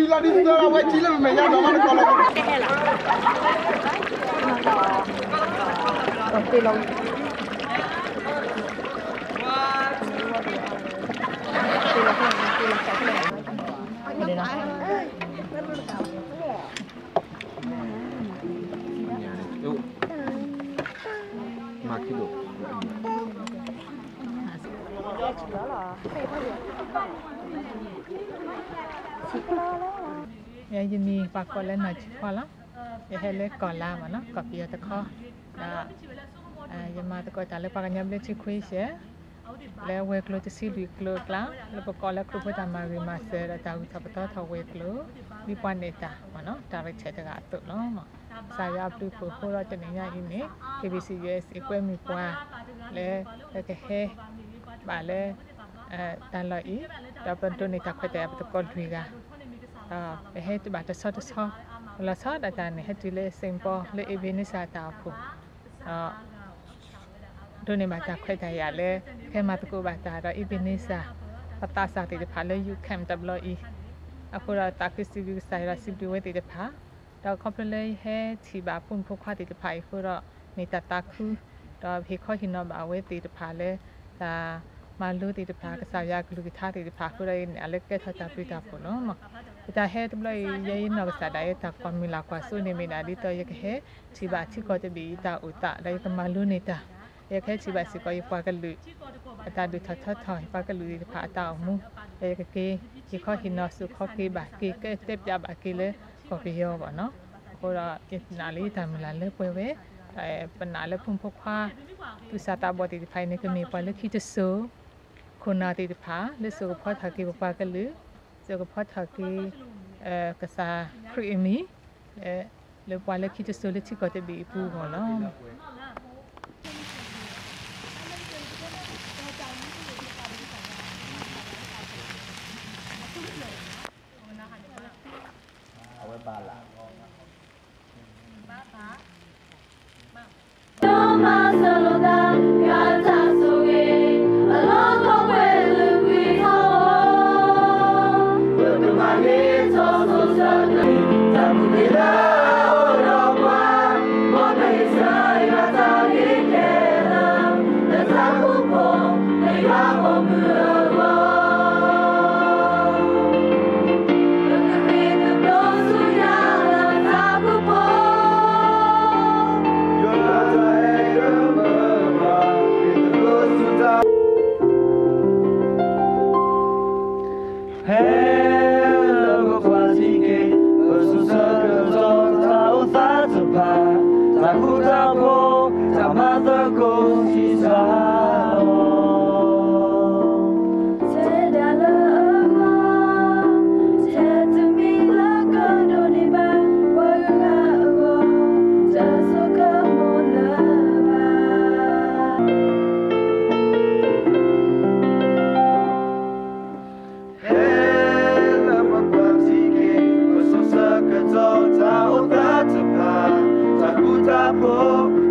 လီၤဒ်သိးလီၤ ဝဲကံလၢပမဲာ်ညါဒီးမၤတကီၢ်လီၤ. ယမံၤပှၤကိးလၢနီၢ်ဆံဖီလီၤ. ယဟဲလၢကီၢ်လါမ့ၢ်နီၤ ကီၢ်ပယီၤတခီ, ဒီး ယမၤသကိးတၢ်လၢပှၤကညီဘျၢထံခွံဆဲး လၢဝဲၤကျိၤတဆံလွံၢ်ကျိၤအကျါ လၢပကိးလၢခရံာ်ဖိတၢ်မၤဂ့ၤမၤစၢၤဒီးတၢ်ဂုၤထီၣ်ပသီထီၣ်ဝဲၤကျိၤ ဒ်ပှၤနဲၣ်တၢ်မ့ၢ်နီၤ တၢ်ရံၣ်ဆဲးတဂၤအသိးလီၤ. ကစၢ်ယွၤအဘျုးအဖှိၣ်အဃိဒီးတနံၤညါအံၤန့ၣ် KBC USA ကွဲမုာ်ပှၤ လၢပကဟဲ ဘၣ်လၢ တၢ်လီၢ်အံၤ ဒီးပဒိးန့ၢ်တၢ်ခွဲးတၢ်ယာ်ပသကိးလွံၢ်ဂၤ, ဒီးပဟဲတုၤဘၣ်တဆီတဆီ, ပလီၤဆီဒၣ်တၢ်န့ၣ် ဟဲတုၤလၢ Saint Paul လၢ Ebenezer တၢ်အိၣ်ဖှိၣ်, ဒီး ဒိးန့ၢ်ဘၣ်တၢ်ခွဲးတၢ်ယာ်လၢ ကဟဲမၤသကိးဘၣ်တၢ်ဒီး Ebenezer ပသးစၢ်သ့ၣ်တဖၣ်လၢ U Camp တဘျီအံၤ, အဃိဒီးသးခုစံးဘျုးကစၢ်ယွၤဒီးစံးဘျုးဝဲသ့ၣ်တဖၣ်, ဒီးခီဖျိလၢယဟဲထံၣ်ဘၣ်ဖိမုၣ်ဖိခွါသ့ၣ်တဖၣ်အံၤအဃိဒီး မ့ၢ်တၢ်သးခု, ဒီးဟ့ၣ်ခီဟ့ၣ်နီၤဘၣ်အဝဲသ့ၣ်တဖၣ်လၢ တၢ်မၤလိသ့ၣ်တဖၣ် ကစၢ်ယွၤအကလုၢ်ကထါသ့ၣ်တဖၣ်အဃိဒီး ယန့ၣ်အလၢကဲထီၣ်တၢ်ဘျုးတၢ်ဖှိၣ်လီၤ. ယတၢ်ဟဲတဘျီအံၤ ယဲယနီၢ်ကစၢ်ဒၣ်ယဲတၢ်ကွၢ်မုၢ်လၢ်ကွၢ်စိန့ၣ်မ့ၢ်ဒၣ်ဒ်သိးယကဟဲထံၣ်ဘၣ်ထံကီၢ်တဘ့ၣ်အံၤတၢ်အိၣ်သး ဒီးယကမၤလိန့ၢ်တၢ်, ယကဟဲထံၣ်ဘၣ်စ့ၢ်ကီးယပှၤကလုာ် အတၢ်ဒုးထီၣ်ထီထီၣ် ယပှၤကလုာ်သ့ၣ်တဖၣ်အတၢ်အိၣ်မူ, ဒီးယကက့ၤဟ့ၣ်ခီဟ့ၣ်နီၤစိာ်ခီက့ၤဘၣ်က့ၤကဲတဲပၠးဘၣ်က့ၤလၢကီၢ်ပယီၤဘၣ်နီၤ. အဃိဒီး ယနာ်လၢယတၢ်မုၢ်လၢ်လၢပှဲၤဝဲ, ပနာ်လၢဖိမုၣ်ဖိခွါ သူၣ်စၢ်သးဘီၣ်သ့ၣ်တဖၣ်အံၤန့ၣ် ကမ့ၢ်ပှၤလၢခံတစိၤ ခိၣ်နၢ်သ့ၣ်တဖၣ် လၢစိာ်ကဖီထီၣ်က့ၤပပှၤကလုာ်, စိာ်ကဖီထီၣ်က့ၤ ကစၢ်ခရံာ်အမံၤ လၢပှၤလၢခံတစိၤလၢထံကီၢ်တဘ့ၣ်အပူၤအဂီၢ်လီၤ. အဝဲဘၣ်လၢ ဖဲလၢပကွၢ်ထံက့ၤ ပစိၤဆၢကတီၢ်တၢ်အိၣ်သးတဖၣ်, တၢ်ဃူတၢ်ဖိး တၢ်မၤသကိးဆံးစၢ်လီၤ. ထဲဒၣ်လၢအဂီၢ်, ထဲတမံၤလၢကဒိးန့ၢ်ဘၣ် ပှၤဂုၤဂၤအဂီၢ်, တၢ်စိကမီၤလၢၤဘၣ်. ဖဲလၢပကွၢ်ထံက့ၤ ပစိၤဆၢကတီၢ်တၢ်အိၣ်သးတဖၣ်, တၢ်ဃူတၢ်ဖိး